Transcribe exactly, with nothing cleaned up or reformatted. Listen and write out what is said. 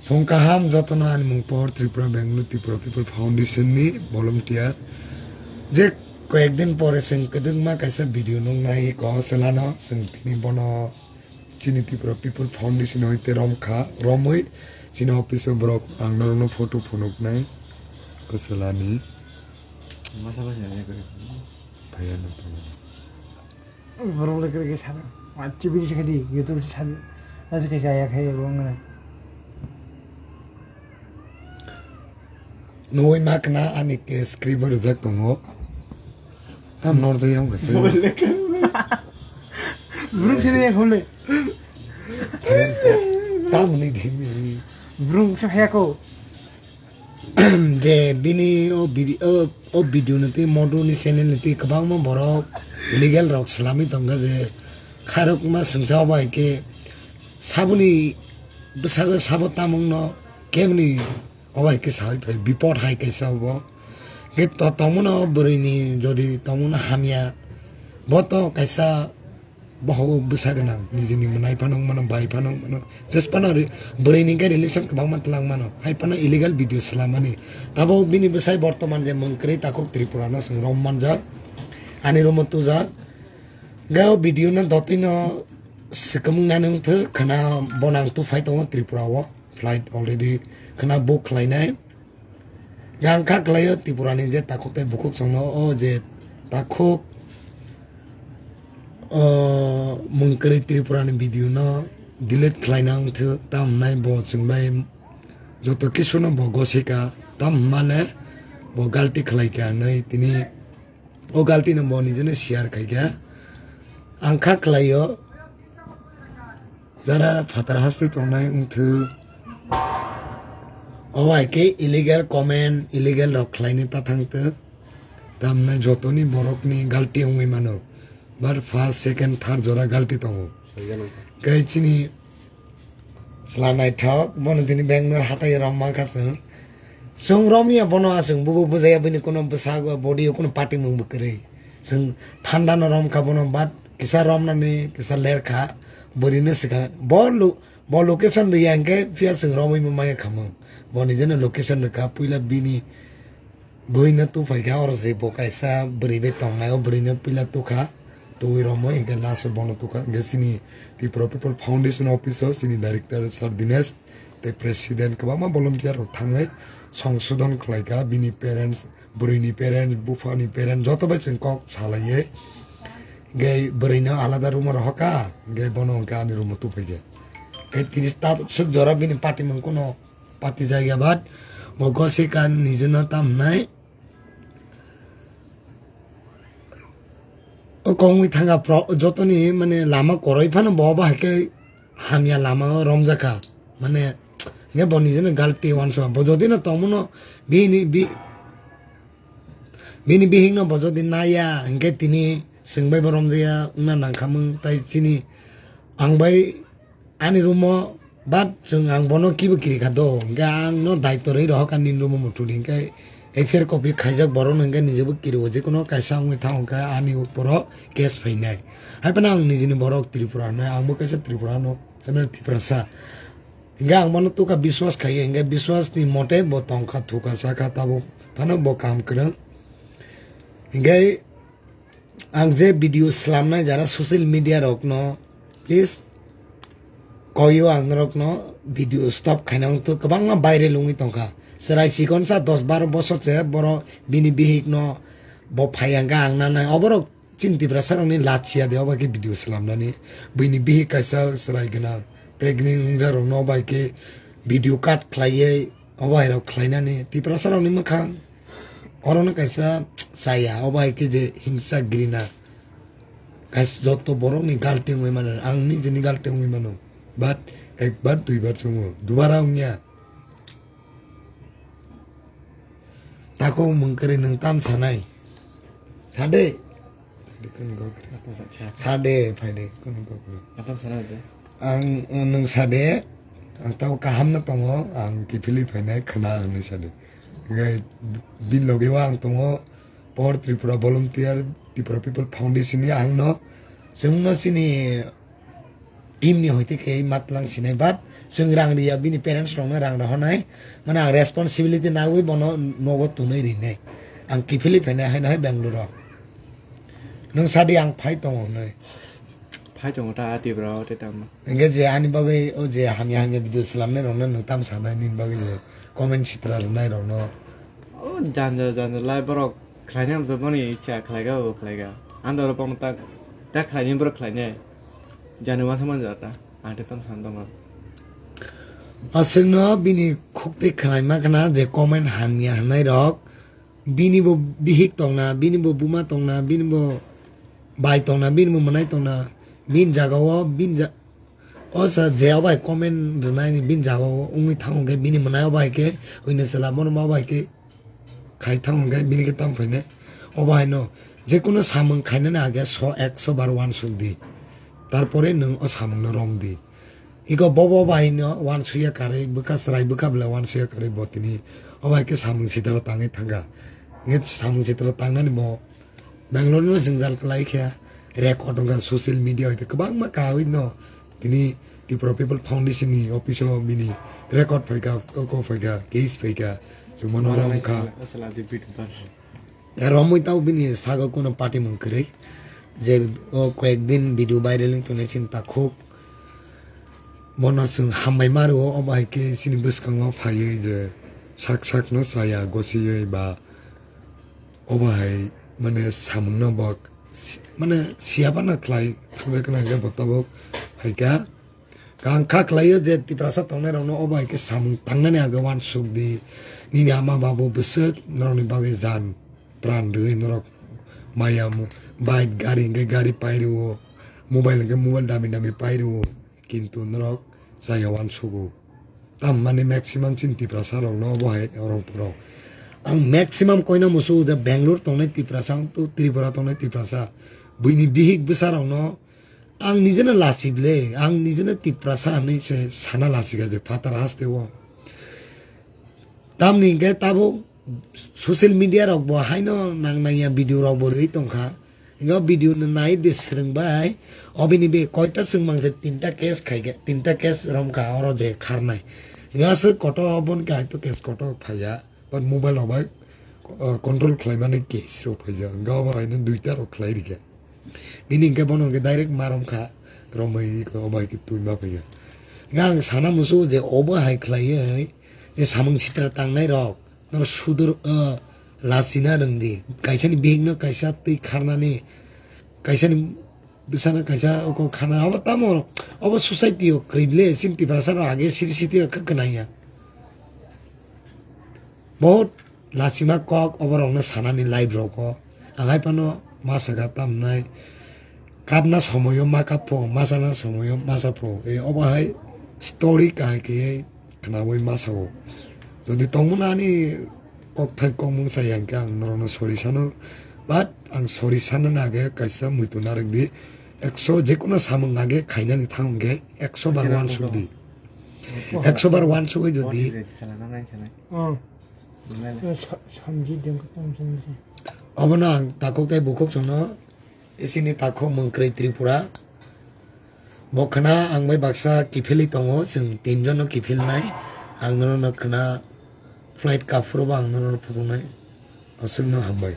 Phung kaham jotono, ani mung Pohor Tripura, Bengaluru Tripura People Foundation ni volunteer. Je koyekdin pore chwng kwdwkma kaisa video nuknai ko selano, chwng tini bono chini Tripura People Foundation hoite romkha, romwi chini office o borok ang norokno photo phunuknai ko selani. Masa masa ya kare. Phaiya na to. Borok le kare ke sana. Macchi bini se khadi YouTube se sana. Nasi ke jaya khai borok na. Nui makna ani ke script rijak tongo. Tam nor jai ang kasa. Buru se ya khole. Tam ni dhimi. Buru se ya ko. Je bini o video, o video ni twi, Modu ni channel ni twi kwbangma borok illegal rok swlamwi tongkha, je khairokma swngsa o bai khe saboni bwsakhe sabo tamungno keboni o bai khe sawi phai bipot hai kaisa obo. Khe to tongmano bwrwini jodi tongmano hamya, bo to kaisa Bohogo bwsa gwnang, nijini mwnai phano wng mano, bai phano wng mano. Just phano re-, bwrwi ni khe relation kwbangma twlang mano. Hai phano illegal video swlamani. Tabuk bini bwsai bortoman je mwng kwrwi takhuk Tripura no chwng rom manjak. Ani room o tujak. Ga o video no dotwi no swkang nani wngthok khwna bono ang tuphai tongo Tripura o. Flight already khwna book khlainai. Yang kha khlaio Tripura ni je takhuk tei bukhuk chwngno o je takhuk, o, mwng kwrwi Tripura ni video no delete khlaina wngthok, tam hwnai bo chwng bai joto kisu no bo gosika, tam hwnmale bo galti khlaika hinwi tini o galti no bo nijeno share khaika. Ang kha khlaio. Jara phatar hastwi tongnai wngthok. O bai khe illegal comment, illegal rok khlaini ta thangthok. Tamni jotoni borokni galti wngwi mano. Bar first, second, third jora galti tongo. Khe chini chwla naithok, bono tini Bangalore hatai rom mankha chwng. Chwng romya bono aswk bubo bujaya bini kuno bwsakgo body o kuno patimung bo kwrwi. Chwng thanda no romkha bono, but kisa romnani kisa lerkha bwrwino swkang. Bo lo-, bo location rwya hwnkhe phiya chwng romwi ma maya khamung. Bo nijeno location rwkha, puila bini bwino tuphaikha, oro se bo kaisa bwrwi bai tongnai, o bwrwino puila tukha. Twi romwi hwnkhe last o bono tukha. Hwnkhe chini Tripura People Foundation office o chini director Sir Dinesh tei president kwbangma volunteer rok thangwi songsodon khlaikha, bini parents, bwrwini parents, buphani parents joto bai chwng kok salaiwi hwnkhe bwrwino alada room o rohorkha, hwnkhe bono hwnkhe ani room o tuphaikha. Hwnkhe tini tabuk swk jora bini patimung kuno pati jaiga, but bo gosika nijeno tam hwnai. O kongwi thangkha pro-, jotoni mane lama kwrwi phano bo ba haikhe hamya lama o romjakha. Mane hwnkhe bo nijeno galti uansukha. Bo jodi no tongmano bini bi-, bini bihik no bo jodi naiya hwnkhe tini chwng bai bo romjakya wngna nangkhamung, tai chini ang bai ani room o, but chwng ang bono kibo kiri kha do, hwnkhe ang no daitw rwi rohor kha nini room o muthuni, hwnkhe F I R copy khaijak borok no, hwnkhe nijebo kiri o, jekono kaisa wngwi thango, hwnkhe ani upor o case phainai. Hai phano ang nijini borok Tripura hinwi, ang bo kaisa Tripura no, hai phano Tiprasa. Hwnkhe ang bono tukha biswas khaiwi, hwnkhe biswas ni mote bo tongkha, thukha, sakha, tabuk phano bo kaham kwrwng. Hwnkhe Ang je video swlamnai jara social media rokno, please koio ang norokno video stop khaina wngtwk, kwbangma viral wngwi tongkha. Chwrai chikonsa dos baro bosor se borok bini bihikno bo phai hwnkha ang nanai. Oborok chini Tiprasa rokni lachiya de obo khe video swlamnani. Buini bihik kaisa chwrai gwnang pregnant wngjak rokno bai khe video cut khlaiwi obo hai rok khlainani Tiprasa rokni mwkhang. Orono kaisa chaya, obo hai khe je hingsa grina. Kaisa joto borokni galti wngwi mano, ang nijeni galti wngwi mano. But ekbar duibar chwngo, dubara wngya. Tako mwng kwrwi nwng tam sanai? Sade. Sade, phaide. Ang, nwng sade. Ang tabo kaham no tongo, ang kiphilwi phainai khwna ang nwi sade. Hwnkhe bini logi o ang tongo, Power Tripura Volunteer, Tripura People Foundation ni ang no, chwng no chini Team ni hoite khe matlang sinai, but chwng rang riya, bini parents rokno rang rohornai. Mane ang responsibility naiwi bono nogo tunui rinai. Ang kiphilwi phainai haino hai Bangalore o. Nwng sadi ang phai tongo hwnwi. Phai tongo ta Tipra o tei tamo. Hingke je ani bagwi o je hamya hamya video slamnai rokno nwng tam sanai nini bagwi je comment sitra rwnai rokno. O janja janja lai borok khlaina hamjakmani icha khlaiga bo khlaiga. Andoro pang tak tak khlaini borok khlainai. Jani wansa manjak ta. Ang tei tamo san tongo. Aswkno bini khukti khlaima khna je comment hamya hwnai rok. Bini bo bihik tongna, bini bo buma tongna, bini bo bai tongna, bini bo mwnai tongna, bini jaga o, bini ja-, o sa je o bai comment rwnai ni bini jaga o wngwi thango khe bini mwnai o bai khe hwino chwla bono ma bai khe khai thango khe bini khe tam phainai. O bai no je kuno samung khainani age so ekso bar uansuk di, tarpore nwng o samung no rom di. Iko bobo bai no uansuya karwi bwkha chwrai bwkha bwlai uansuya karwi bo tini o bai khe samung sitra tangwi thangkha. Nge samung sitra tangnani bo Bangalore no jwngjal kwlai khe record wngkha social media hoite kwbangma kawi no tini Tripura People Foundation ni office o bini record phaikha, kok phaikha, case phaikha, chwng mano wngkha. Romwi tau bini sago kuno party mung kwrwi. Je o koyek din video viral wng tongnai chini takhuk. Bono chwng hambai ma rwo, obo hai khe chini bwskango phaiwi je sak sak no chaya gosiwi ba obo hai mane samung no bo si-, mane siya phano khlai thangwi khna hwnkhe bo tabuk hai kha. Ang kha khlaio je Tiprasa tongnai rokno obo hai khe samung tangnani age uansuk di. Nini ama babu bwswk norokni bagwi jan pran rwui norok maya mu-, bike gari hwnkhe gari pai rwo, mobile hwnkhe mobile dami dami pai rwo, kintu norok chaya uansugo. Tamni maximum chini Tiprasa rokno obo hai rong poro. Ang maximum koina musugo je Bangalore tongnai Tiprasa wngthu, Tripura tongnai Tiprasa, buini bihik bwsa rokno ang nijeno lachibile, ang nijeno Tiprasa hinwi se sana lachikha je phatar haste o. Tamni hwnkhe tabuk social media rok bo haino nang nangya video rok bo rwui tongkha. Hwnkhe o video no nai de swrwng bai, obini be koita chwng mangse tinta case khaikhe, tinta case romkha oro je kharnai. Hwnkhe aswk koto oboni khe hai to case koto phaiya. But mobile rok bai, uh, control khlaimani case rok phaijak. Hwnkhe obo haino duita rok khlai rikha. Bini hwnkhe bono hwnkhe direct ma romkha, romwi obo hai khe twi ma phaikha. Hwnkhe ang sana musugo je obo hai khlaiwi je samung sitra tangnai rok, norok sudur, uh, lachina rwngdi. Kaisani bihikno kaisa twi kharnani, kaisani bwsano kaisa oko kharnani. Obo tamo, obo society o kwrwi le, chini Tiprasa rok age siri siri o kha kwnaya. Bahut lachima kok oborokno sanani live rogo. Ang hai phano ma saka tamnai. Kapna somoyo ma kap pho, ma chana somoyo ma cha pho. E obo hai story kahai khe khnaui ma sao. Jodi tongmani ani kokthai kokmung chaya hwnkhe ang norokno sorry sano. But ang sorry sanani age kaisa muitu narwkdi. Ekso jekono samung age khainani thang hwnkhe ekso bar uansukdi. Ekso bar uansugwi jodi. Oh. Sa-, samji dengkha tong samji. Obono ang takhuk tei bukhuk chwngno, isini takhuk mwng kwrwi Tripura. Bo khna ang bai baksa kiphilwi tongo, chwng tinjon no kiphilnai. Ang nono khna flight kaphuru bo ang nono phunuknai. Aswkno hambai.